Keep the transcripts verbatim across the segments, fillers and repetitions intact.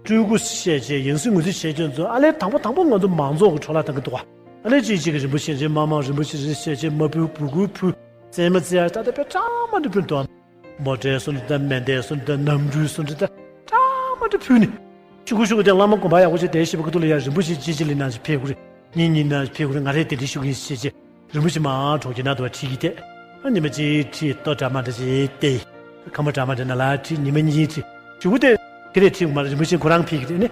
སྤྲུལ་སྐུ་བཤད་བྱས་ཡང་སྲིད་ངོས་འཛིན་བྱས་ཀྱི་ཚོ་ཨ་ལས་དང་པོ་དང་པོ་ང་ཚོ་མང་ཚོགས་ཀྱི་འཕྲོ་བརླག་བཏང་གི་འདུག་བ། ཨ་ལས་གཅིག་གཅིག་གི་རིན་པོ་ཆེ་རེད། མ་མང་རིན་པོ་ཆེ་རེད་བཤད་བྱས་མ་ཕུལ་བུ་གུ་ཕུལ་བཙན་མ་བཙན་ཡ་ད་ལྟ་དཔེ་གྲངས་མ་འདྲ་ཕུལ་འདུག་མོ་ཊའི་སོ་འདྲ་དང་མེ་མདའི་སོ་འདྲ་དང་གནམ་གྲུའི་སོ་འདྲ་དང་གྲངས་མ་འདྲ་ཕུལ་ནས། ཆུ་ཁུ་ཆུ་ཁུ་དེ་བླ་མ་དགོན་པ་ཡག་པོ་ཅིག་བསྡད་ཤེས་པ་ཁུ་ཐུག་ལ་ཡ་རིན་པོ་ཆེ་གཅིག་གཅིག་ལ་ནང་ཞིག་ཕེབས་དགོས་རེད། གཉིས་གཉིས་ནང་ཕེབས་དགོས་རེད། ང་རས་དེ་འདྲ་ཞུ་གི་ཡིན་ཞེས་བྱས། རིན་པོ་ཆེ་མར་གྲོང་ཁྱེར་ནང་དུ་བ་ཁྲིད་ཀྱི་བསྡད། ཨ་ཉི་མ་གཅིག་ཁྲིད། ལྟོ་འདྲ་མ་འདྲ་ཞིག་བལྟས། ཁ་མོ་འདྲ་མ་འདྲ་ནང་ལ་ཁྲིད། ཉི་མ་གཉིས་ཁྲིད། གཞུག་གུ་དེ་དེ་རེད་ཁྲིད་མ་རེད། རིན་པོ་ཆེ་ཁོ་རང་ཕེབས་ཀྱི་རེད་ནི།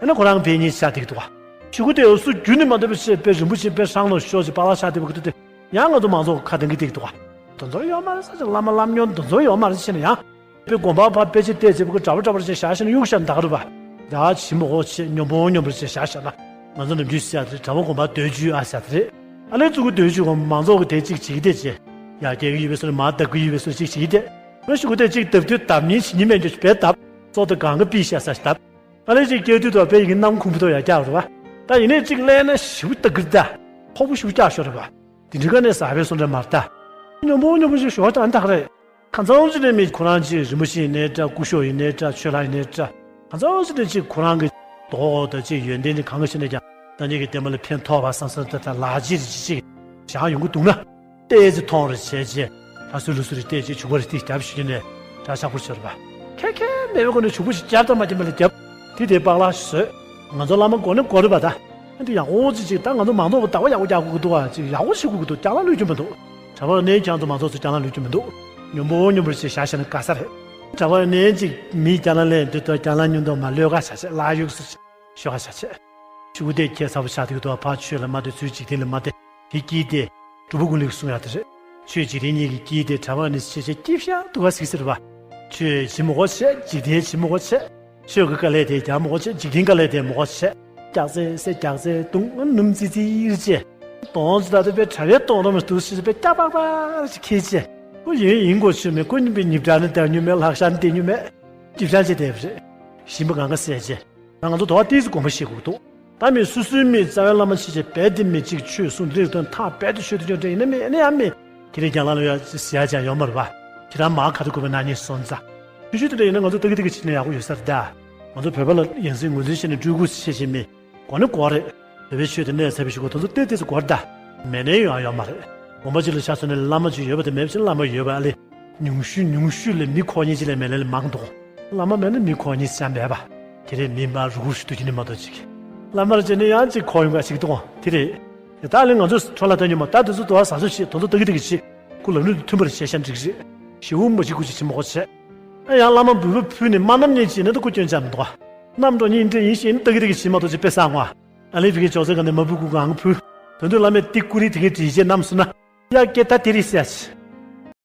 ཨ་ན་ཁོ་རང་ཕེབས་ཉིན་ཤ་ཐིག་འདུག་ག་གཞུག་གུ་དེ་འུ་སུ་རྒྱུན་ནས་མ་འདོད་པ་བཤད་པའི་རིན་པོ་ཆེ་དཔེ་ཧྲང་ལོ་ཤོག་ཅིག་པཱ་ལགས་ཤ་ཐིག་པ་གི་དུས་དེ་ཡང་ང་ཚོ་མང་ཚོགས་ཁ་གདངས་ཀྱི་ཐིག་འདུག་ག་དེ་ཚོ་ཡོད་མ་རེད་ས་ཅིག་བླ་མ་བླ་སྨྱོན་དེ་ཚོ་ཡོད་མ་རེད་ཤེས་ན་ཡང་། དཔེ་དགོན་པ་ཕར་དཔེ་ཆ་བལྟས་བྱས་པ་གི་གྲྭ་པ་གྲྭ་པ་ཅིག་བཞག་ཤེས་ན་གཡུག་ཤ་འདག་རེད་པ། ད་ཇི་མོ་གོ་ཆེ་སྙོམས་པོ་སྙོམས་པོ་ཅིག་བཞག་ཤ་ན། ང་ཚོ་ནམ་རྒྱུན་ཟེར་ཡ་དེ་རེད། གྲྭ་པ་དགོན་པ་སྡོད་རྒྱུའི་ཨ་ཟེར་དེ་རེད། ཨ་ལས་གཙུག་གི་སྡོད་རྒྱུ་གོ་མང་ཚོགས་ཀྱི་དེ་གཅིག་བྱེད་ཀྱི་དེ་བྱས། ཡར་སྐྱེལ་གི་ཡོད་པའི་སོ་ནས་མར་བརྡབ་གི་ཡོད་པའི་སོ་གཅིག་བྱེད་ཀྱི་དེ། ང་ཤུ་གུ་དེ་གཅིག་བརྡབ་དུས་བརྡབ་ཉིན་བྱེད་ཉིན་མེད་འགྱོ་བས་བརྡབ། ཙོག་དེ་གང་གི་པི་ཤ་ས་ཞིག་བརྡབ། ཨ་ལས་གཅིག་སྐྱེལ་དུས་དོ་པས་ཡིན་གནམ་ཁུང་བུ་དོ་ཡར་བཀྱག་རེད་པ། ད་ཡིན་ནས་གཅིག་ལས་ན་ཞིབ་ལྟ་གིར་ད། ཕོག་པོ་ཞིབ་བཀྱག་ཤོར་རེད་པ། དེ་འདྲི་ག་ནས་ཟ་བའི་སོ་འདྲ་མར་ད། སྙོམས་པོ་སྙོམས་པོ་ཞིག་ཞོར་དང་དག་རེད། གང་འཚམ་ཅིག་ནས་མི་ཁོ་རང་ཅིག་རིན་པོ་ཆེ་ཡིན་ནའི་འདྲ། སྐུ་ཞབས་ཡིན་ནའི་འདྲ། ཆོས་ལྷ་ཡིན་ནའི་འདྲ། གང་འཚམ་ཅིག་ནས་ཅིག་ཁོ་རང་གི་རྡོག་དང་ཅིག་ཡོན་ཏན་ནི་གང་ག་ཕྱིན་ནས་ཀྱང་ད་ཉིད་ཀྱི་བསྟན་པ་ལ་ཕན་ཐོགས་པ་བསམ་བསམ་ད་ད་ལག་ཅིག་ཅིག་བཞག་ཡོང་གི་འདུག་ན། ལྟས་ཅིག་མཐོང་རེ་བྱས་རྗེས་ད་སུ་ལུ་སུ་རེ་བལྟས་རྗེས་བྱུག་པ་རེ་ཏིག་རྒྱབ་ཞུ་རྒྱུ་ནས་གྲྭ་ཆག་པོར་ཤོར་བ། ཁེ་ཁེ་མེད་པའི་སྒོ་ནས་བྱུག་པ་ཞིག་རྒྱབ་དང་མ་རྒྱབ་མ་ལ་རྒྱབ། དེ་དེ་པགས་ལག་ཞིག་བཟོས། ང་ཚོ་བླ་མ་མགོ་ནས་མགོ་རེད་པ་ད། ཨ་འདི་ཡག་པོ་ཅིག་ཅིག་ད་ང་ཚོ་མང་ཚོགས་པ་བདག་པོ་ཡག་པོ་རྒྱག་དགོས་ཀྱི་འདུག་ཨ། ཅིག་ཡག་པོ་བྱེད་དགོས་ཀྱི་འདུག་རྒྱང་ལ་ལུས་རྒྱུ་མི་འདུག་གྲྭ་པ་ནས་ཁྱེད་ཚོ་མང་ཚོགས་ཚོ་རྒྱང་ལ་ལུས་རྒྱུ་མི་འདུག་སྙོམས་པོ་སྙོམས་པོ་ཅིག་བཞག་བཞག་ན་དགའ་ས་རེད། གྲྭ་པ་ནས་ཅིག་མི་རྒྱང་ལ་ལེན་དུས་ད་རྒྱང་ལ་ཉུང་དུ་མ་ལོས་ག་བྱ་བྱེད་ལ་ཡུག་སུ་ཤོ་ག་བྱ་བྱེད། ཆུ་བོ་དེ་ཁྱད་མཚར་པོ་ཆགས་དུས་དུ་ཕར་ཆོས་ལ་མ་བསྡད་ཚུལ་འཇིག་རྟེན་ལ་མ་བསྡད་དེ་སྐྱིད་དེ། སྒྲུབ་པ་ཀུན་ལེགས་གསུང་ཡག་དེ་རེད། ཆོས་འཇིག་རྟེན་གཉིས་ཀྱི་སྐྱིད་དེ་གྲྭ་པ་ནི་ཤེས་བྱ་སྐྱིད་ཤ་དུ་བ་སིག་སིག་རེད་པ། ཆོས་ཇི་མོ་གོ་བྱེད་འཇིག་རྟེན་ཇི་མོ་གོ་བྱེད། ཆོས་ཀྱི་དཀའ་ལས་དེ་རྒྱག་མོ་གོ་བྱེད་འཇིག་རྟེན་དཀའ་ལས་དེ་མོ་གོ་བྱེད། རྒྱག་ཚེ་སེ་རྒྱག་ཚེ་དུང་སྣུམ་ཙི་ཙི་རེ་བྱེད། གདོང་ཙི་ད་དུ་པའི་གྲྭ་པའི་གདོང་རོ་མི་འདུག་ཤེས་པའི་སྐྱ་པག་པག་ཅིག་ཁེལ་བྱེད། ཁོ་ཡིན་ཡིན་གོ་ཆོད་མེད། ཁོ་ཉིན་པའི་ཉིབ་དྲག་ནི་བསྡད་མྱོང་མེད། ལྷག་ཤ་ནི་བསྡད་མྱོང་མེད། ཅིབ་ཤང་བྱེད་བསྡད་པ་རེད། ཞིམ་པ་གང་ག་བསད་བྱེད། ད་ང་ཚོ་དོ་བ་ཏིས་དགོངས་པ་བཞེས་དགོས་འདུག་ད་མི་སུ་སུའི་མི་རྩ་བའི་བླ་མ་ཆེ་ཆེ་བས་དེ་མི་གཅིག་ཆོས་གསུང་འདི་རིགས་དོན་ཐག་རྦད་དེ་ཆོད་དུ་ཡོད་འདྲ་ཡིན་ན་མི་ཨ་ནི་ཡང་མི་ཁྱེད་རེ་རྒྱང་ལ་ལ་ཡ་ཟེར་ཡ་ཅང་ཡོད་མ་རེད་པ། ཁྱེད་རང་མ་ཁ་ཐུག་དགོས་པའི་ན་ནི་སོང་ཙང་། ཆུ་ཆུ་དེ་འདྲ་ཡིན་ན་ང་ཚོ་ཏག་ཏག་གི་ཕྱི་ནས་ཡག་པོ་ཡོད་ས་རེད་ད། ང་ཚོ་བོད་པ་ལ་ཡང་སྲིད་ངོས་འཛིན་བྱས་ནས་སྤྲུལ་སྐུ་ཆེ་ཆེ་མི་གོ་ནི་གོ་རེད། བོད་པའི་ཆོས་དེ་གནས་ཚ་བའི་ཞུ་གོ་དེ་ཚོ་ཏོག་ཏོག་ཙི་གོ་རེད་ད། མེད་ནའི་ཡོང་ཡ་ཡོད་མ་རེད། དགོན་པ་གཅིག་ལ་ཆ་མཚོན་ནས་བླ་མ་གཅིག་ཡོད་པ་དང་མེད་པ་ཅིག་བླ་མ་ཡོད་པ་ཨ་ལེ། ཉུང་ཤོས་ཉུང་ཤོས་ལས་མི་ཁོག་གཉིས་ཅིག་ལས་མེད་ལས་ལས་མང་འདུག་བླ་མ་མེད་ན་མི་ཁོག་གཉིས་ཅང་མེད་པ། དེ་རེད་མི་མ་རུ་ཁུར་ཞིག་ཏུ་ཅི་ནི་མ་གཏོགས་ཅིག་བླ་མར་བྱས་ནས་ཡང་ཅིག་ཁོག་ཡོང་ག་ཞིག་འདུག་དེ་རེད། ད་ལས་ང་ཚོས་འཕྲོ་ལ་ལྟ་ཉོན་མ་ད་དེ་ཚོ་དུ་བ་ཟ་ཚོད་བྱེད་དོ་ཚོ་ལྟ་གི་ལྟ་གི་བྱེད། ཁུ་ལམ་ལུགས་དུ་མཐུན་པར་བྱས་ཤ་འགྲིག་རེད། ཞེ་བོ་མ་བྱེད་ཁུ་ཅིག་བྱེད་མ་གོ་བྱེད། ཨ་ཡང་བླ་མ་འབུལ་བ་ཕུལ་ནས་མ་བསྣམས་ཉེས་བྱས་ན་ད་ཁུ་སྐྱོན་ཆ་མི་འདུག་བ། བསྣམས་འགྲོ་ཉིན་འདྲེ་ཡིན་ཞེས་ནི་ལྟ་གི་ལྟ་གི་བྱེད་མ་གཏོགས་ཅིག་དཔེ་བསགས་ངོ་། ཨ་ལས་བི་གའི་ཅོག་ཙེ་ག་ནས་མ་བུ་ཀུ་གང་གི་བུ། དོན་དུ་བླ་མས་ཏི་ཀུ་རི་དེ་གའི་དྲིན་ཆེ་རྣམས་སུ་ན། ཡ་སྐད་ད་དེ་རིགས་ཟེར་ཡ་ཆེ།